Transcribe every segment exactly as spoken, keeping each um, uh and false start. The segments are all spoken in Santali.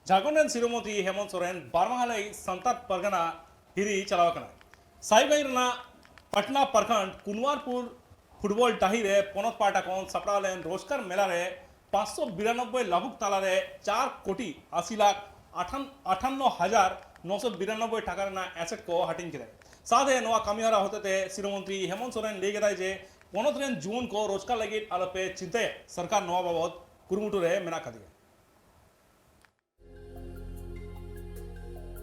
ᱡᱷᱟᱲᱠᱷᱚᱸᱰ ᱨᱮᱱ ᱥᱤᱨᱟᱹ ᱢᱚᱱᱛᱨᱤ ᱦᱮᱢᱚᱱᱛ ᱥᱚᱨᱮᱱ ᱵᱟᱨ ᱢᱟᱦᱟ ᱞᱟᱹᱜᱤᱫ ᱥᱟᱱᱛᱟᱲ ᱯᱟᱨᱜᱟᱱᱟ ᱦᱤᱨᱤ ᱪᱟᱞᱟᱣ ᱟᱠᱟᱱᱟᱭ᱾ ᱥᱟᱦᱤᱵᱽᱜᱚᱸᱡᱽ ᱨᱮᱱᱟᱜ ᱯᱟᱴᱱᱟ ᱯᱨᱚᱠᱷᱚᱸᱰ ᱠᱩᱱᱣᱟᱨᱯᱩᱨ ᱯᱷᱩᱴᱵᱚᱞ ᱰᱟᱹᱦᱤ ᱨᱮ ᱯᱚᱱᱚᱛ ᱯᱟᱦᱴᱟ ᱠᱷᱚᱱ ᱥᱟᱯᱲᱟᱣ ᱞᱮᱱ ᱨᱳᱡᱽᱜᱟᱨ ᱢᱮᱞᱟ ᱨᱮ ᱯᱟᱸᱪᱥᱚ ᱵᱤᱨᱟᱱᱚᱵᱵᱳᱭ ᱞᱟᱵᱷᱩᱠ ᱛᱟᱞᱟᱨᱮ ᱪᱟᱨ ᱠᱳᱴᱤ ᱟᱥᱤ ᱞᱟᱠᱷ ᱟᱴᱷᱟᱱ, ᱟᱴᱷᱟᱱᱱᱚ ᱦᱟᱡᱟᱨ ᱱᱚᱥᱚ ᱵᱤᱨᱟᱱᱚᱵᱵᱳᱭ ᱴᱟᱠᱟ ᱨᱮᱱᱟᱜ ᱮᱥᱮᱴ ᱠᱚ ᱦᱟᱹᱴᱤᱧ ᱠᱮᱫᱟ᱾ ᱥᱟᱶᱛᱮ ᱱᱚᱣᱟ ᱠᱟᱹᱢᱤᱦᱚᱨᱟ ᱦᱚᱛᱮᱛᱮ ᱥᱤᱨᱟᱹ ᱢᱚᱱᱛᱨᱤ ᱦᱮᱢᱚᱱᱛ ᱥᱚᱨᱮᱱ ᱞᱟᱹᱭ ᱠᱮᱫᱟᱭ ᱡᱮ ᱯᱚᱱᱚᱛ ᱨᱮᱱ ᱡᱩᱣᱟᱹᱱ ᱠᱚ ᱨᱳᱡᱽᱜᱟᱨ ᱞᱟᱹᱜᱤᱫ ᱟᱞᱚᱯᱮ ᱪᱤᱱᱛᱟᱹᱭᱟ, ᱥᱚᱨᱠᱟᱨ ᱱᱚᱣᱟ ᱵᱟᱵᱚᱛ ᱠᱩᱨᱩᱢᱩᱴᱩ ᱨᱮ ᱢᱮᱱᱟᱜ ᱟᱠᱟᱫᱮᱭᱟ᱾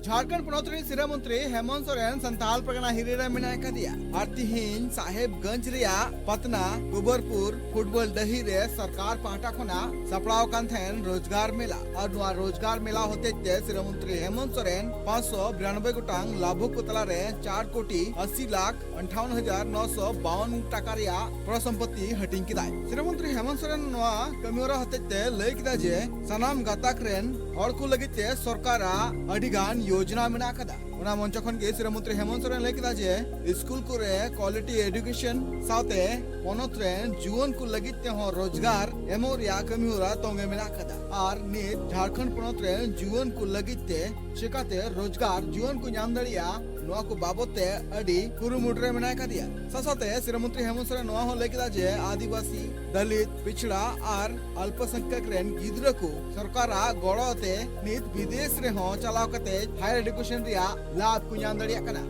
ᱡᱷᱟᱲᱠᱷᱚᱸᱰ ᱯᱚᱱᱚᱛ ᱨᱤᱱ ᱥᱤᱨᱟᱹ ᱢᱚᱱᱛᱨᱤ ᱦᱮᱢᱚᱱᱛ ᱥᱚᱨᱮᱱ ᱥᱟᱱᱛᱟᱞ ᱯᱟᱨᱜᱟᱱᱟ ᱦᱤᱨᱤ ᱨᱮ ᱢᱮᱱᱟᱜ ᱟᱠᱟᱫᱮᱭᱟ ᱟᱨ ᱛᱤᱦᱤᱧ ᱥᱟᱦᱮᱵᱽᱜᱚᱸᱡᱽ ᱨᱮᱭᱟᱜ ᱯᱟᱛᱱᱟ ᱠᱩᱵᱚᱨᱯᱩᱨ ᱯᱷᱩᱴᱵᱚᱞ ᱰᱟᱹᱦᱤ ᱨᱮ ᱥᱚᱨᱠᱟᱨ ᱯᱟᱦᱴᱟ ᱠᱷᱚᱱᱟᱜ ᱥᱟᱯᱲᱟᱣ ᱟᱠᱟᱱ ᱛᱟᱦᱮᱸᱱ ᱨᱳᱡᱽᱜᱟᱨ ᱢᱮᱞᱟ᱾ ᱟᱨ ᱱᱚᱣᱟ ᱨᱳᱡᱽᱜᱟᱨ ᱢᱮᱞᱟ ᱦᱚᱛᱮᱡ ᱛᱮ ᱥᱤᱨᱟᱹ ᱢᱚᱱᱛᱨᱤ ᱦᱮᱢᱚᱱᱛ ᱥᱚᱨᱮᱱ ᱯᱟᱸᱪᱥᱚ ᱵᱤᱨᱟᱱᱚᱵᱵᱳᱭ ᱜᱚᱴᱟᱝ ᱞᱟᱵᱷᱩᱠ ᱠᱚ ᱛᱟᱞᱟᱨᱮ ᱪᱟᱨ ᱠᱳᱴᱤ ᱟᱥᱤ ᱞᱟᱠᱷ ᱟᱴᱷᱟᱣᱱ ᱦᱟᱡᱟᱨ ᱱᱚᱥᱚ ᱵᱟᱣᱟᱱ ᱴᱟᱠᱟ ᱨᱮᱭᱟᱜ ᱯᱨᱚᱥᱚᱢᱯᱚᱛᱤ ᱦᱟᱹᱴᱤᱧ ᱠᱮᱫᱟᱭ᱾ ᱥᱤᱨᱟᱹ ᱢᱚᱱᱛᱨᱤ ᱦᱮᱢᱚᱱᱛ ᱥᱚᱨᱮᱱ ᱱᱚᱣᱟ ᱠᱟᱹᱢᱤᱦᱚᱨᱟ ᱦᱚᱛᱮᱡ ᱛᱮ ᱞᱟᱹᱭ ᱠᱮᱫᱟ ᱡᱮ ᱥᱟᱱᱟᱢ ᱜᱟᱛᱟᱠ ᱨᱮᱱ ᱦᱚᱲ ᱠᱚ ᱞᱟᱹᱜᱤᱫ ᱛᱮ ᱥᱚᱨᱠᱟᱨᱟᱜ ᱟᱹᱰᱤ ᱜᱟᱱ ᱭᱳᱡᱽᱱᱟ ᱢᱮᱱᱟᱜ ᱟᱠᱟᱫᱟ᱾ ᱚᱱᱟ ᱢᱚᱧᱪᱚ ᱠᱷᱚᱱ ᱜᱮ ᱥᱤᱨᱟᱹ ᱢᱚᱱᱛᱨᱤ ᱦᱮᱢᱚᱱᱛ ᱥᱚᱨᱮᱱ ᱞᱟᱹᱭ ᱠᱮᱫᱟ ᱡᱮ ᱥᱠᱩᱞ ᱠᱚᱨᱮ ᱠᱣᱟᱞᱤᱴᱤ ᱮᱰᱩᱠᱮᱥᱚᱱ ᱥᱟᱶᱛᱮ ᱯᱚᱱᱚᱛ ᱨᱮᱱ ᱡᱩᱣᱟᱹᱱ ᱠᱚ ᱞᱟᱹᱜᱤᱫ ᱛᱮᱦᱚᱸ ᱨᱳᱡᱽᱜᱟᱨ ᱮᱢᱚᱜ ᱨᱮᱭᱟᱜ ᱠᱟᱹᱢᱤᱦᱚᱨᱟ ᱛᱚᱸᱜᱮ ᱢᱮᱱᱟᱜ ᱟᱠᱟᱫᱟ᱾ ᱟᱨ ᱱᱤᱛ ᱡᱷᱟᱲᱠᱷᱚᱸᱰ ᱯᱚᱱᱚᱛ ᱨᱮᱱ ᱡᱩᱣᱟᱹᱱ ᱠᱚ ᱞᱟᱹᱜᱤᱫ ᱛᱮ ᱪᱮᱠᱟᱛᱮ ᱨᱳᱡᱽᱜᱟᱨ ᱡᱩᱣᱟᱹᱱ ᱠᱚ ᱧᱟᱢ ᱫᱟᱲᱮᱭᱟᱜᱼᱟ, ᱱᱚᱣᱟ ᱠᱚ ᱵᱟᱵᱚᱛ ᱛᱮ ᱟᱹᱰᱤ ᱠᱩᱨᱩᱢᱩᱴᱩ ᱨᱮ ᱢᱮᱱᱟᱜ ᱟᱠᱟᱫᱮᱭᱟ᱾ ᱥᱟᱶᱥᱟᱶᱛᱮ ᱥᱤᱨᱟᱹ ᱢᱚᱱᱛᱨᱤ ᱦᱮᱢᱚᱱᱛ ᱥᱚᱨᱮᱱ ᱱᱚᱣᱟ ᱦᱚᱸ ᱞᱟᱹᱭ ᱠᱮᱫᱟ ᱡᱮ ᱟᱹᱫᱤᱵᱟᱹᱥᱤ, ᱫᱚᱞᱤᱛ, ᱯᱤᱪᱷᱲᱟ ᱟᱨ ᱚᱞᱯᱚ ᱥᱚᱝᱠᱷᱚᱠ ᱨᱮᱱ ᱜᱤᱫᱽᱨᱟᱹ ᱠᱚ ᱥᱚᱨᱠᱟᱨᱟᱜ ᱜᱚᱲᱚ ᱛᱮ ᱱᱤᱛ ᱵᱤᱫᱮᱥ ᱨᱮᱦᱚᱸ ᱪᱟᱞᱟᱣ ᱠᱟᱛᱮ ᱦᱟᱭᱟᱨ ᱮᱰᱩᱠᱮᱥᱚᱱ ᱨᱮᱭᱟᱜ ᱞᱟᱵᱷ ᱠᱚ ᱧᱟᱢ ᱫᱟᱲᱮᱭᱟᱜ ᱠᱟᱱᱟ᱾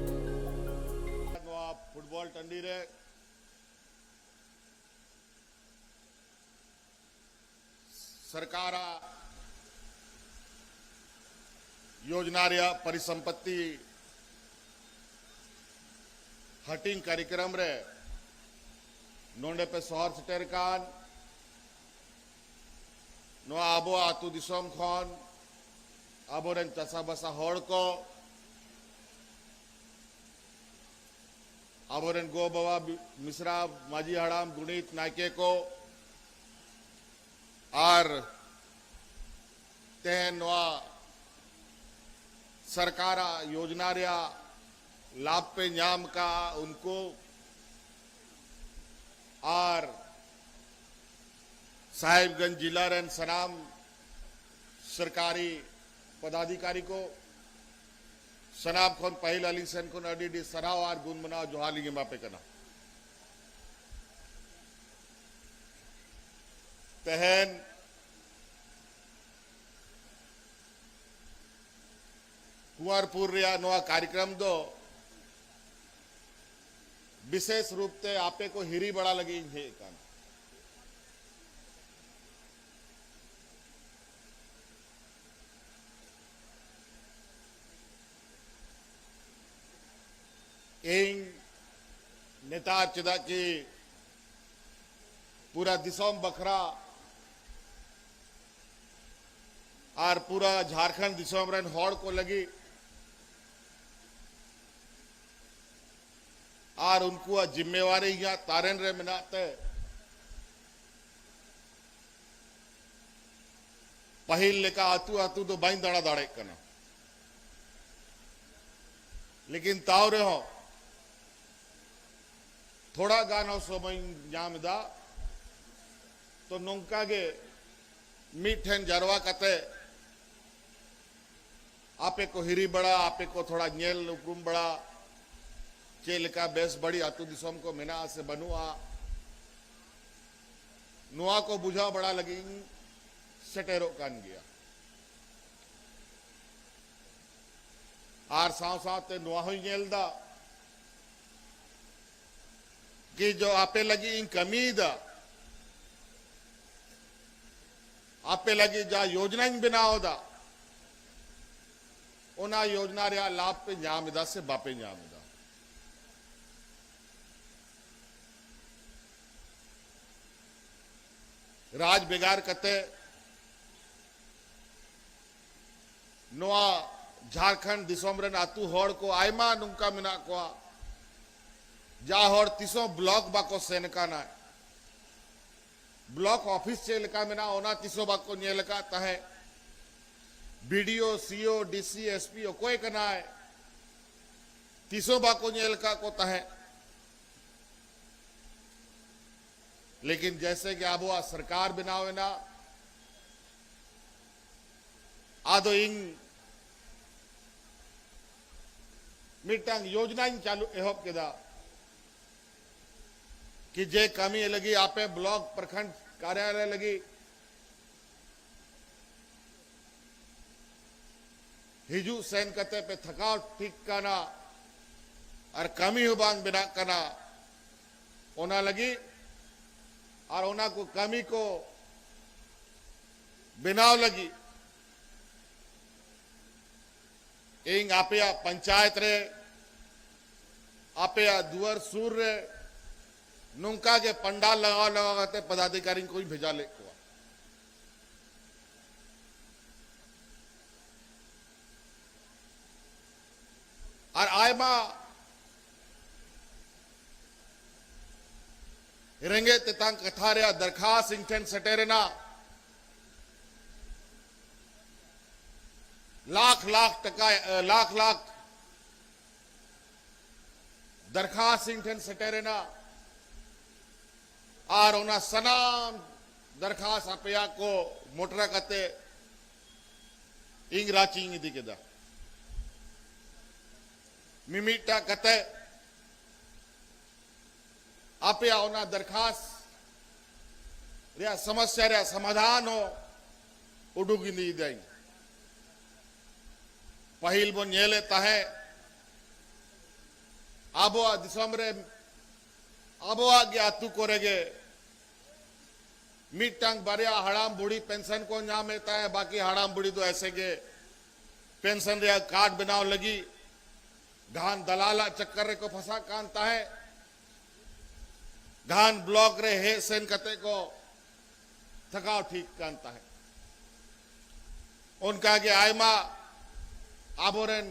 ᱱᱚᱣᱟ ᱯᱷᱩᱴᱵᱚᱞ ᱴᱟᱺᱰᱤ ᱨᱮ ᱥᱚᱨᱠᱟᱨᱟᱜ ᱭᱳᱡᱽᱱᱟ ᱨᱮᱭᱟᱜ ᱯᱚᱨᱤᱥᱚᱢᱯᱚᱛᱛᱤ ᱦᱟᱹᱴᱤᱧ ᱠᱟᱨᱭᱚᱠᱨᱚᱢ ᱨᱮ ᱱᱚᱰᱮ ᱯᱮ ᱥᱚᱦᱚᱨ ᱥᱮᱴᱮᱨ ᱟᱠᱟᱱ ᱱᱚᱣᱟ ᱟᱵᱚ ᱟᱹᱛᱩ ᱫᱤᱥᱚᱢ ᱠᱷᱚᱱ ᱟᱵᱚᱨᱮᱱ ᱪᱟᱥᱟᱵᱟᱥᱟ ᱦᱚᱲ ᱠᱚ, ᱟᱵᱚᱨᱮᱱ ᱜᱚ ᱵᱟᱵᱟ, ᱵᱤ-, ᱢᱤᱥᱨᱟ, ᱢᱟᱹᱡᱷᱤ ᱦᱟᱲᱟᱢ, ᱜᱩᱱᱤᱛ, ᱱᱟᱭᱠᱮ ᱠᱚ, ᱟᱨ ᱛᱮᱦᱮᱧ ᱱᱚᱣᱟ ᱥᱚᱨᱠᱟᱨᱟᱜ ᱭᱳᱡᱽᱱᱟ ᱨᱮᱭᱟᱜ ᱞᱟᱵᱷ ᱯᱮ ᱧᱟᱢ ᱠᱟᱜᱼᱟ ᱩᱱᱠᱩ, ᱟᱨ ᱥᱟᱦᱮᱵᱽᱜᱚᱸᱡᱽ ᱡᱤᱞᱟ ᱨᱮᱱ ᱥᱟᱱᱟᱢ ᱥᱚᱨᱠᱟᱨᱤ ᱯᱚᱫᱟᱫᱷᱤᱠᱟᱨᱤ ᱠᱚ, ᱥᱟᱱᱟᱢ ᱠᱷᱚᱱ ᱯᱟᱹᱦᱤᱞ ᱟᱹᱞᱤᱧ ᱥᱮᱱ ᱠᱷᱚᱱ ᱟᱹᱰᱤ ᱟᱹᱰᱤ ᱥᱟᱨᱦᱟᱣ ᱟᱨ ᱜᱩᱱ ᱢᱟᱱᱟᱣ ᱡᱚᱦᱟᱨ ᱞᱤᱧ ᱮᱢᱟ ᱯᱮ ᱠᱟᱱᱟ᱾ ᱛᱮᱦᱮᱧ ᱠᱩᱸᱣᱟᱨᱯᱩᱨ ᱨᱮᱭᱟᱜ ᱱᱚᱣᱟ ᱠᱟᱨᱭᱚᱠᱨᱚᱢ ᱫᱚ ᱵᱤᱥᱮᱥ ᱨᱩᱯ ᱛᱮ ᱟᱯᱮ ᱠᱚ ᱦᱤᱨᱤ ᱵᱟᱲᱟ ᱞᱟᱹᱜᱤᱫ ᱤᱧ ᱦᱮᱡ ᱟᱠᱟᱱᱟ᱾ ᱤᱧ ᱱᱮᱛᱟᱨ ᱪᱮᱫᱟᱜ ᱠᱤ ᱯᱩᱨᱟ ᱫᱤᱥᱚᱢ ᱵᱟᱠᱷᱨᱟ ᱟᱨ ᱯᱩᱨᱟ ᱡᱷᱟᱨᱠᱷᱚᱸᱰ ᱫᱤᱥᱚᱢ ᱨᱮᱱ ᱦᱚᱲ ᱠᱚ ᱞᱟᱹᱜᱤᱫ ᱟᱨ ᱩᱱᱠᱩᱣᱟᱜ ᱡᱤᱢᱢᱮᱣᱟᱨᱤ ᱤᱧᱟᱹᱜ ᱛᱟᱨᱮᱱ ᱨᱮ ᱢᱮᱱᱟᱜ ᱛᱮ ᱯᱟᱹᱦᱤᱞ ᱞᱮᱠᱟ ᱟᱹᱛᱩ ᱟᱹᱛᱩ ᱫᱚ ᱵᱟᱹᱧ ᱫᱟᱬᱟ ᱫᱟᱲᱮᱭᱟᱜ ᱠᱟᱱᱟ᱾ ᱞᱮᱠᱤᱱ ᱛᱟᱣ ᱨᱮᱦᱚᱸ ᱛᱷᱚᱲᱟ ᱜᱟᱱ ᱦᱚᱸ ᱥᱚᱢᱚᱭᱤᱧ ᱧᱟᱢ ᱮᱫᱟ, ᱛᱚ ᱱᱚᱝᱠᱟ ᱜᱮ ᱢᱤᱫ ᱴᱷᱮᱱ ᱡᱟᱨᱣᱟ ᱠᱟᱛᱮ ᱟᱯᱮ ᱠᱚ ᱦᱤᱨᱤ ᱵᱟᱲᱟ, ᱟᱯᱮ ᱠᱚ ᱛᱷᱚᱲᱟ ᱧᱮᱞ ᱩᱯᱨᱩᱢ ᱵᱟᱲᱟ, ᱪᱮᱫ ᱞᱮᱠᱟ ᱵᱮᱥ ᱵᱟᱹᱲᱤᱡ ᱟᱹᱛᱩ ᱫᱤᱥᱚᱢ ᱠᱚ ᱢᱮᱱᱟᱜᱼᱟ ᱥᱮ ᱵᱟᱹᱱᱩᱜᱼᱟ, ᱱᱚᱣᱟ ᱠᱚ ᱵᱩᱡᱷᱟᱹᱣ ᱵᱟᱲᱟ ᱞᱟᱹᱜᱤᱫ ᱤᱧ ᱥᱮᱴᱮᱨᱚᱜ ᱠᱟᱱ ᱜᱮᱭᱟ᱾ ᱟᱨ ᱥᱟᱶ ᱥᱟᱶᱛᱮ ᱱᱚᱣᱟ ᱦᱚᱸᱧ ᱧᱮᱞ ᱮᱫᱟ ᱠᱤ ᱡᱚ ᱟᱯᱮ ᱞᱟᱹᱜᱤᱫ ᱤᱧ ᱠᱟᱹᱢᱤᱭᱮᱫᱟ, ᱟᱯᱮ ᱞᱟᱹᱜᱤᱫ ᱡᱟ ᱭᱳᱡᱽᱱᱟᱧ ᱵᱮᱱᱟᱣ ᱮᱫᱟ, ᱚᱱᱟ ᱭᱳᱡᱽᱱᱟ ᱨᱮᱭᱟᱜ ᱞᱟᱵᱷ ᱯᱮ ᱧᱟᱢ ᱮᱫᱟ ᱥᱮ ᱵᱟᱯᱮ ᱧᱟᱢ ᱮᱫᱟ? ᱨᱟᱡᱽ ᱵᱷᱮᱜᱟᱨ ᱠᱟᱛᱮ ᱱᱚᱣᱟ ᱡᱷᱟᱲᱠᱷᱚᱸᱰ ᱫᱤᱥᱚᱢ ᱨᱮᱱ ᱟᱹᱛᱩ ᱦᱚᱲ ᱠᱚ ᱟᱭᱢᱟ ᱱᱚᱝᱠᱟ ᱢᱮᱱᱟᱜ ᱠᱚᱣᱟ, ᱡᱟ ᱦᱚᱲ ᱛᱤᱥ ᱦᱚᱸ ᱵᱞᱚᱠ ᱵᱟᱠᱚ ᱥᱮᱱ ᱟᱠᱟᱱᱟ, ᱵᱞᱚᱠ ᱚᱯᱷᱤᱥ ᱪᱮᱫ ᱞᱮᱠᱟ ᱢᱮᱱᱟᱜᱼᱟ, ᱚᱱᱟ ᱛᱤᱥ ᱦᱚᱸ ᱵᱟᱠᱚ ᱧᱮᱞ ᱟᱠᱟᱫ ᱛᱟᱦᱮᱸᱫ᱾ ᱵᱤ ᱰᱤ ᱳ, ᱥᱤ ᱳ, ᱰᱤ ᱥᱤ, ᱮᱥ ᱯᱤ ᱚᱠᱚᱭ ᱠᱟᱱᱟᱭ, ᱛᱤᱥ ᱦᱚᱸ ᱵᱟᱠᱚ ᱧᱮᱞ ᱟᱠᱟᱫ ᱠᱚ ᱛᱟᱦᱮᱸᱫ᱾ ᱞᱮᱠᱤᱱ ᱡᱮᱭᱥᱮ ᱠᱤ ᱟᱵᱚᱣᱟᱜ ᱥᱚᱨᱠᱟᱨ ᱵᱮᱱᱟᱣ ᱮᱱᱟ, ᱟᱫᱚ ᱤᱧ ᱢᱤᱫᱴᱟᱝ ᱭᱳᱡᱽᱱᱟᱧ ᱪᱟᱞᱩ, ᱮᱦᱚᱵ ᱠᱮᱫᱟ ᱠᱤ ᱡᱮ ᱠᱟᱹᱢᱤ ᱞᱟᱹᱜᱤᱫ ᱟᱯᱮ ᱵᱞᱚᱠ ᱯᱨᱚᱠᱷᱚᱸᱰ ᱠᱟᱨᱭᱟᱞᱚᱭ ᱞᱟᱹᱜᱤᱫ ᱦᱤᱡᱩᱜ ᱥᱮᱱ ᱠᱟᱛᱮ ᱯᱮ ᱛᱷᱟᱠᱟᱣ ᱴᱷᱤᱠ ᱠᱟᱱᱟ ᱟᱨ ᱠᱟᱹᱢᱤ ᱦᱚᱸ ᱵᱟᱝ ᱵᱮᱱᱟᱜ ᱠᱟᱱᱟ, ᱚᱱᱟ ᱞᱟᱹᱜᱤᱫ ᱟᱨ ᱚᱱᱟ ᱠᱚ ᱠᱟᱹᱢᱤ ᱠᱚ ᱵᱮᱱᱟᱣ ᱞᱟᱹᱜᱤᱫ ᱤᱧ ᱟᱯᱮᱭᱟᱜ ᱯᱚᱧᱪᱟᱭᱮᱛ ᱨᱮ, ᱟᱯᱮᱭᱟᱜ ᱫᱩᱣᱟᱹᱨ ᱥᱩᱨ ᱨᱮ ᱱᱚᱝᱠᱟ ᱜᱮ ᱯᱟᱱᱰᱟᱞ ᱞᱟᱜᱟᱣ ᱞᱟᱜᱟᱣ ᱠᱟᱛᱮ ᱯᱚᱫᱟᱫᱷᱤᱠᱟᱨᱤ ᱠᱚᱧ ᱵᱷᱮᱡᱟ ᱞᱮᱫ ᱠᱚᱣᱟ᱾ ᱟᱨ ᱟᱭᱢᱟ ᱨᱮᱸᱜᱮᱡ ᱛᱮᱛᱟᱝ ᱠᱟᱛᱷᱟ ᱨᱮᱭᱟᱜ ᱫᱟᱨᱠᱷᱟᱥ ᱤᱧ ᱴᱷᱮᱱ ᱥᱮᱴᱮᱨᱮᱱᱟ᱾ ᱞᱟᱠᱷ ᱞᱟᱠᱷ ᱴᱟᱠᱟ, ᱮ, ᱞᱟᱠᱷ ᱞᱟᱠᱷ ᱫᱟᱨᱠᱷᱟᱥ ᱤᱧ ᱴᱷᱮᱱ ᱥᱮᱴᱮᱨᱮᱱᱟ᱾ ᱟᱨ ᱚᱱᱟ ᱥᱟᱱᱟᱢ ᱫᱟᱨᱠᱷᱟᱥ ᱟᱯᱮᱭᱟᱜ ᱠᱚ ᱢᱚᱴᱨᱟ ᱠᱟᱛᱮ ᱤᱧ ᱨᱟᱸᱪᱤᱧ ᱤᱫᱤ ᱠᱮᱫᱟ᱾ ᱢᱤᱢᱤᱫᱴᱟᱜ ᱠᱟᱛᱮ ᱟᱯᱮᱭᱟᱜ ᱚᱱᱟ ᱫᱟᱨᱠᱷᱟᱥ ᱨᱮᱭᱟᱜ ᱥᱚᱢᱚᱥᱭᱟ ᱨᱮᱭᱟᱜ ᱥᱚᱢᱟᱫᱷᱟᱱ ᱦᱚᱸ ᱩᱰᱩᱠ ᱤᱫᱤᱭᱮᱫᱟᱹᱧ᱾ ᱯᱟᱹᱦᱤᱞ ᱵᱚᱱ ᱧᱮᱞᱮᱫ ᱛᱟᱦᱮᱸ, ᱟᱵᱚᱣᱟᱜ ᱫᱤᱥᱚᱢ ᱨᱮ, ᱟᱵᱚᱣᱟᱜ ᱜᱮ ᱟᱹᱛᱩ ᱠᱚᱨᱮ ᱜᱮ ᱢᱤᱫᱴᱟᱝ ᱵᱟᱨᱭᱟ ᱦᱟᱲᱟᱢ ᱵᱩᱲᱦᱤ ᱯᱮᱱᱥᱚᱱ ᱠᱚ ᱧᱟᱢᱮᱫ ᱛᱟᱦᱮᱸ, ᱵᱟᱹᱠᱤ ᱦᱟᱲᱟᱢ ᱵᱩᱲᱦᱤ ᱫᱚ ᱮᱥᱮ ᱜᱮ ᱯᱮᱱᱥᱚᱱ ᱨᱮᱭᱟᱜ ᱠᱟᱨᱰ ᱵᱮᱱᱟᱣ ᱞᱟᱹᱜᱤᱫ ᱜᱷᱟᱱ ᱫᱟᱞᱟᱞᱟᱜ ᱪᱚᱠᱠᱚᱨ ᱨᱮᱠᱚ ᱯᱷᱟᱸᱥᱟᱜ ᱠᱟᱱ ᱛᱟᱦᱮᱸ᱾ ᱜᱷᱟᱱ ᱵᱞᱚᱠ ᱨᱮ ᱦᱮᱡ ᱥᱮᱱ ᱠᱟᱛᱮ ᱠᱚ ᱛᱷᱟᱠᱟᱣ ᱴᱷᱤᱠ ᱠᱟᱱ ᱛᱟᱦᱮᱸ᱾ ᱚᱱᱠᱟ ᱜᱮ ᱟᱭᱢᱟ ᱟᱵᱚᱨᱮᱱ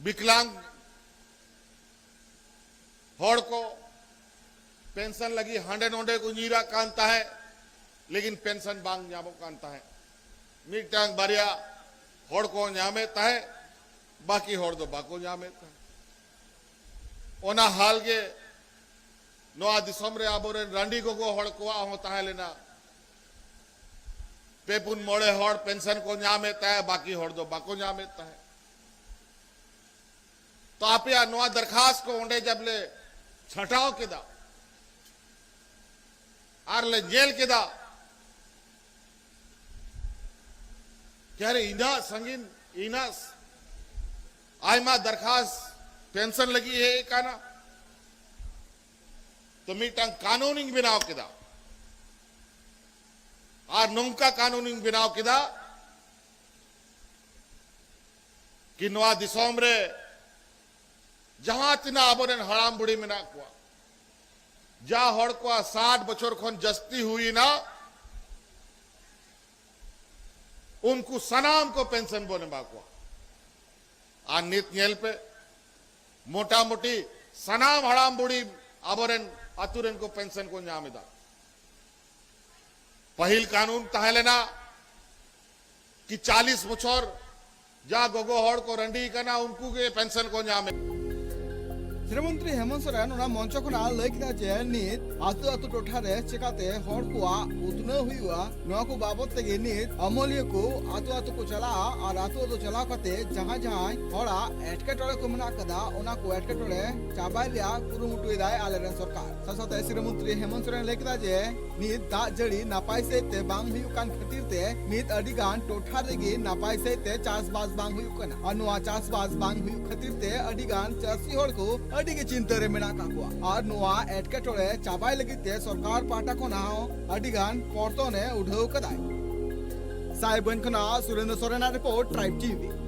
ᱵᱤᱠᱞᱟᱝ ᱦᱚᱲ ᱠᱚ ᱯᱮᱱᱥᱚᱱ ᱞᱟᱹᱜᱤᱫ ᱦᱟᱸᱰᱮ ᱱᱚᱰᱮ ᱠᱚ ᱧᱤᱨᱟᱜ ᱠᱟᱱ ᱛᱟᱦᱮᱸ, ᱞᱮᱠᱤᱱ ᱯᱮᱱᱥᱚᱱ ᱵᱟᱝ ᱧᱟᱢᱚᱜ ᱠᱟᱱ ᱛᱟᱦᱮᱸ᱾ ᱢᱤᱫᱴᱟᱝ ᱵᱟᱨᱭᱟ ᱦᱚᱲ ᱠᱚ ᱧᱟᱢᱮᱫ ᱛᱟᱦᱮᱸ, ᱵᱟᱹᱠᱤ ᱦᱚᱲ ᱫᱚ ᱵᱟᱠᱚ ᱧᱟᱢᱮᱫ ᱛᱟᱦᱮᱸ᱾ ᱚᱱᱟ ᱦᱟᱞ ᱜᱮ ᱱᱚᱣᱟ ᱫᱤᱥᱚᱢ ᱨᱮ ᱟᱵᱚᱨᱮᱱ ᱨᱟᱺᱰᱤ ᱜᱚᱜᱚ ᱦᱚᱲ ᱠᱚᱣᱟᱜ ᱦᱚᱸ ᱛᱟᱦᱮᱸ ᱞᱮᱱᱟ᱾ ᱯᱮ ᱯᱩᱱ ᱢᱚᱬᱮ ᱦᱚᱲ ᱯᱮᱱᱥᱚᱱ ᱠᱚ ᱧᱟᱢᱮᱫ ᱛᱟᱦᱮᱸ, ᱵᱟᱹᱠᱤ ᱦᱚᱲ ᱫᱚ ᱵᱟᱠᱚ ᱧᱟᱢᱮᱫ ᱛᱟᱦᱮᱸ᱾ ᱛᱚ ᱟᱯᱮᱭᱟᱜ ᱱᱚᱣᱟ ᱫᱟᱨᱠᱷᱟᱥ ᱠᱚ ᱚᱸᱰᱮ ᱡᱟᱵ ᱞᱮ ᱪᱷᱟᱴᱟᱣ ᱠᱮᱫᱟ ᱟᱨ ᱞᱮ ᱧᱮᱞ ᱠᱮᱫᱟ, ᱠᱮ ᱟᱨᱮ ᱤᱱᱟᱹᱜ ᱥᱟᱺᱜᱤᱧ, ᱤᱱᱟᱹᱜ ᱟᱭᱢᱟ ᱫᱟᱨᱠᱷᱟᱥ ᱯᱮᱱᱥᱚᱱ ᱞᱟᱹᱜᱤᱫ ᱦᱮᱡ ᱟᱠᱟᱱᱟ᱾ ᱛᱚ ᱢᱤᱫᱴᱟᱝ ᱠᱟᱹᱱᱩᱱᱤᱧ ᱵᱮᱱᱟᱣ ᱠᱮᱫᱟ, ᱟᱨ ᱱᱚᱝᱠᱟ ᱠᱟᱹᱱᱩᱱᱤᱧ ᱵᱮᱱᱟᱣ ᱠᱮᱫᱟ ᱠᱤ ᱱᱚᱣᱟ ᱫᱤᱥᱚᱢ ᱨᱮ ᱡᱟᱦᱟᱸ ᱛᱤᱱᱟᱹᱜ ᱟᱵᱚᱨᱮᱱ ᱦᱟᱲᱟᱢ ᱵᱩᱲᱦᱤ ᱢᱮᱱᱟᱜ ᱠᱚᱣᱟ, ᱡᱟ ᱦᱚᱲ ᱠᱚᱣᱟᱜ ᱥᱟᱴ ᱵᱚᱪᱷᱚᱨ ᱠᱷᱚᱱ ᱡᱟᱹᱥᱛᱤ ᱦᱩᱭᱮᱱᱟ, ᱩᱱᱠᱩ ᱥᱟᱱᱟᱢ ᱠᱚ ᱯᱮᱱᱥᱚᱱ ᱵᱚᱱ ᱮᱢᱟ ᱠᱚᱣᱟ᱾ ᱟᱨ ᱱᱤᱛ ᱧᱮᱞ ᱯᱮ, ᱢᱚᱴᱟᱢᱩᱴᱤ ᱥᱟᱱᱟᱢ ᱦᱟᱲᱟᱢ ᱵᱩᱲᱦᱤ ᱟᱵᱚᱨᱮᱱ ᱟᱛᱳ ᱨᱮᱱ ᱠᱚ ᱯᱮᱱᱥᱚᱱ ᱠᱚ ᱧᱟᱢ ᱮᱫᱟ᱾ ᱯᱟᱹᱦᱤᱞ ᱠᱟᱹᱱᱩᱱ ᱛᱟᱦᱮᱸ ᱞᱮᱱᱟ ᱠᱤ ᱪᱟᱞᱤᱥ ᱵᱚᱪᱷᱚᱨ ᱡᱟ ᱜᱚᱜᱚ ᱦᱚᱲ ᱠᱚ ᱨᱟᱺᱰᱤ ᱠᱟᱱᱟ, ᱩᱱᱠᱩ ᱜᱮ ᱯᱮᱱᱥᱚᱱ ᱠᱚ ᱧᱟᱢᱮᱫ᱾ ᱥᱨᱤ ᱢᱚᱱᱛᱨᱤ ᱦᱮᱢᱚᱱᱛ ᱥᱚᱨᱮᱱ ᱚᱱᱟ ᱢᱚᱧᱪᱚ ᱠᱷᱚᱱᱟᱜ ᱞᱟᱹᱭ ᱠᱮᱫᱟ ᱡᱮ ᱱᱤᱛ ᱟᱹᱛᱩ ᱟᱹᱛᱩ ᱴᱚᱴᱷᱟ ᱨᱮ ᱪᱮᱠᱟᱛᱮ ᱦᱚᱲ ᱠᱚᱣᱟᱜ ᱩᱛᱱᱟᱹᱣ ᱦᱩᱭᱩᱜᱼᱟ, ᱱᱚᱣᱟ ᱠᱚ ᱵᱟᱵᱚᱛ ᱛᱮᱜᱮ ᱱᱤᱛ ᱟᱹᱢᱟᱹᱞᱤᱭᱟᱹ ᱠᱚ ᱟᱹᱛᱩ ᱟᱹᱛᱩ ᱠᱚ ᱪᱟᱞᱟᱜᱼᱟ ᱟᱨ ᱟᱹᱛᱩ ᱟᱹᱛᱩ ᱪᱟᱞᱟᱣ ᱠᱟᱛᱮ ᱡᱟᱦᱟᱸ ᱡᱟᱦᱟᱸᱭ ᱦᱚᱲᱟᱜ ᱮᱴᱠᱮᱴᱚᱬᱮ ᱠᱚ ᱢᱮᱱᱟᱜ ᱟᱠᱟᱫᱟ, ᱚᱱᱟ ᱠᱚ ᱮᱴᱠᱮᱴᱚᱬᱮ ᱪᱟᱵᱟᱭ ᱨᱮᱭᱟᱜ ᱠᱩᱨᱩᱢᱩᱴᱩᱭᱮᱫᱟᱭ ᱟᱞᱮᱨᱮᱱ ᱥᱚᱨᱠᱟᱨ᱾ ᱥᱟᱶ ᱥᱟᱶᱛᱮ ᱥᱨᱤ ᱢᱚᱱᱛᱨᱤ ᱦᱮᱢᱚᱱᱛ ᱥᱚᱨᱮᱱ ᱞᱟᱹᱭ ᱠᱮᱫᱟ ᱡᱮ ᱱᱤᱛ ᱫᱟᱜ ᱡᱟᱹᱲᱤ ᱱᱟᱯᱟᱭ ᱥᱟᱹᱦᱤᱡ ᱛᱮ ᱵᱟᱝ ᱦᱩᱭᱩᱜ ᱠᱟᱱ ᱠᱷᱟᱹᱛᱤᱨ ᱛᱮ ᱱᱤᱛ ᱟᱹᱰᱤ ᱜᱟᱱ ᱴᱚᱴᱷᱟ ᱨᱮᱜᱮ ᱱᱟᱯᱟᱭ ᱥᱟᱹᱦᱤᱡ ᱛᱮ ᱪᱟᱥᱵᱟᱥ ᱵᱟᱝ ᱦᱩᱭᱩᱜ ᱠᱟᱱᱟ᱾ ᱟᱨ ᱱᱚᱣᱟ ᱪᱟᱥᱵᱟᱥ ᱵᱟᱝ ᱦᱩᱭᱩᱜ ᱠᱷᱟᱹᱛᱤᱨ ᱛᱮ ᱟᱹᱰᱤ ᱜᱟᱱ ᱪᱟᱹᱥᱤ ᱦᱚᱲ ᱠᱚ ᱟᱹᱰᱤ ᱜᱮ ᱪᱤᱱᱛᱟᱹ ᱨᱮ ᱢᱮᱱᱟᱜ ᱟᱠᱟᱫ ᱠᱚᱣᱟ᱾ ᱟᱨ ᱱᱚᱣᱟ ᱮᱴᱠᱮᱴᱚᱬᱮ ᱪᱟᱵᱟᱭ ᱞᱟᱹᱜᱤᱫ ᱛᱮ ᱥᱚᱨᱠᱟᱨ ᱯᱟᱦᱴᱟ ᱠᱷᱚᱱ ᱦᱚᱸ ᱟᱹᱰᱤ ᱜᱟᱱ ᱯᱚᱨᱛᱚᱱ ᱮ ᱩᱰᱷᱟᱹᱣ ᱠᱟᱫᱟᱭ᱾ ᱥᱟᱭᱵᱚᱱ ᱠᱷᱚᱱᱟᱜ ᱥᱩᱨᱮᱱᱫᱨᱚ ᱥᱚᱨᱮᱱᱟᱜ ᱨᱤᱯᱳᱨᱴ, ᱴᱨᱟᱭᱤᱵ ᱴᱤᱵᱷᱤ᱾